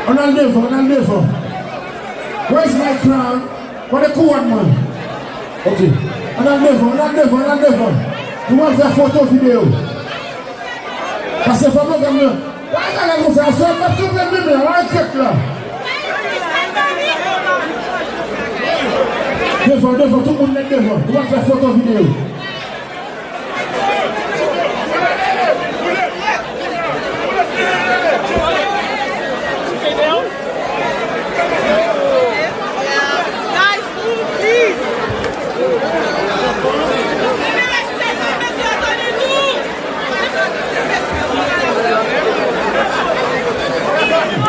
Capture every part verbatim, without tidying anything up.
Ann al devan, ann al devan. Where is my crown? Kote kouwòn mwen? Ok. Ann al devan, ann al devan, ann al devan. Nou pral fè foto videyo. Pase fò pwogram nan. Pa gade konsa, sa pa kanpe menm la, la kèt la. Devan, devan, tout moun nèt devan. Nou pral fè foto videyo.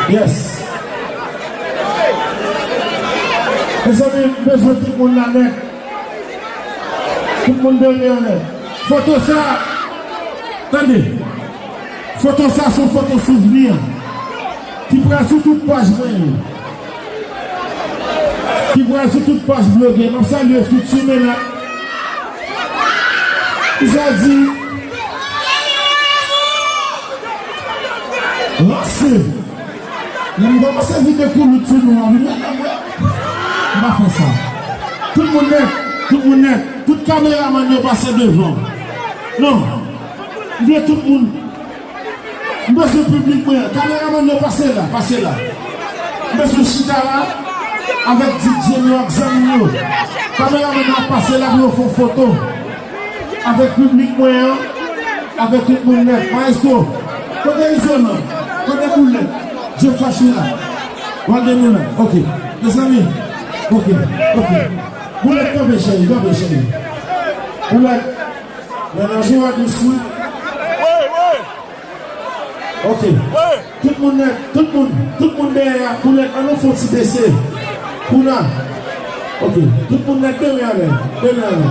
Yes. Mezanmi, m bezwen tout moun la nèt. Tout moun dèyè anlè. Foto sa, tande. Foto sa se yon foto souvni ki pral sou tout paj mwen yo. Ki pral sou tout paj blogè. M ap salye Fritz Humain la. Sa di, lanse. Lè m kòmanse vide koulout sou nou an, vin nan men mwen. M pa fè sa. Tout moun nèt, tout moun nèt. Tout kameramann yo pase devan. Non. M vle tout moun. M bezwen piblik mwen an. Kameramann yo pase la, pase la. M bezwen chita la avèk D J m yo ak zanmi m yo. Kameramann yo ap pase la pou yo fè yon foto. Avèk piblik mwen an, avèk tout moun nèt. Maestro, kote Izolan? Kote Boulèt? Jeff Fachi la. Waldemoulin. Ok. Mezanmi. Ok. Ok. Boulèt, kanpe, cheri. Kanpe, cheri. Boulèt. Nan, nan, jwe a dous, wi. Ok. Tout moun nèt, tout moun, tout moun dèyè a, Boulèt, ann nou fè yon ti bese. Kounye a. Ok. Tout moun nèt, de men anlè, de men anlè.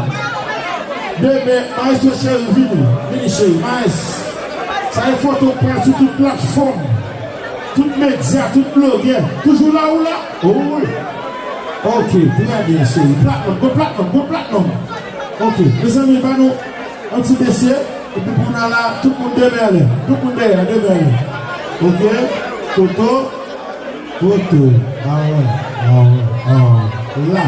De men, maestro cheri, vini, vini cheri, maes. Sa e foto k pral sou tout platfòm. Tout medya, tout blogè. Toujou la ou la? Oh, wi. Ok, trè byen, cheri. Platnòm, go platnòm, go platnòm. Ok, mezanmi, ban nou yon ti bese. Epi pou n al la, tout moun de men anlè. Tout moun dèyè, de men anlè. Ok? Foto. Foto. Awen, awen, awen. La.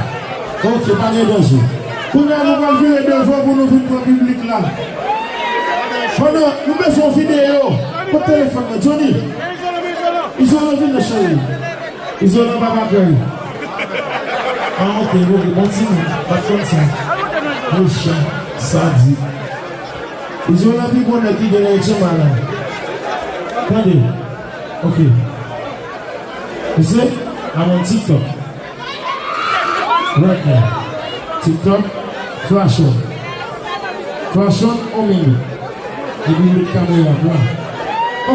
Ok, pa gen danje. Kounye a, nou pral vire devan pou nou vin pran piblik la. Pandan, nou bezwen yon videyo. Kot telefòn mwen, Johnny? Izolan, vin non, cheri. Izolan papa kèy. Ah, ok, ok, bon timoun, pa t konn sa. Mechan, sadik. Izolan pi bon nèg ki gen nan H M A la. Tande. Ok. Ou se? I'm on TikTok. Right now. TikTok. Flash on. Flash on, on minute. Epi met kamera la.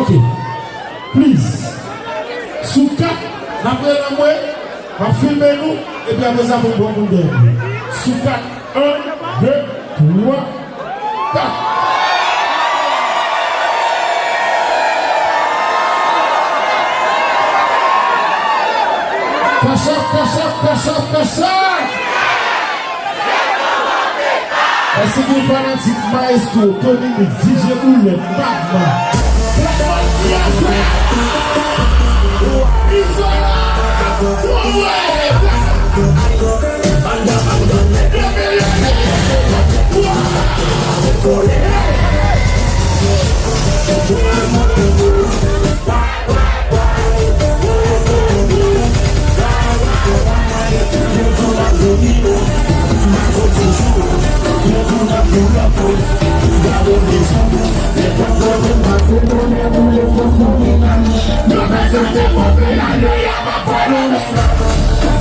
Ok. Please. Sou kat, n ap rele mwen, m ap filme nou, epi apre sa, pou bon moun dèyè. Sou kat, en, de, twa, kat. Kachòf, kachòf, kachòf, kachòf! Èske gen fanatik Maestro, Tony Mix, D J Boulèt, Magma? Black Man ki afè? Izolan! Wè!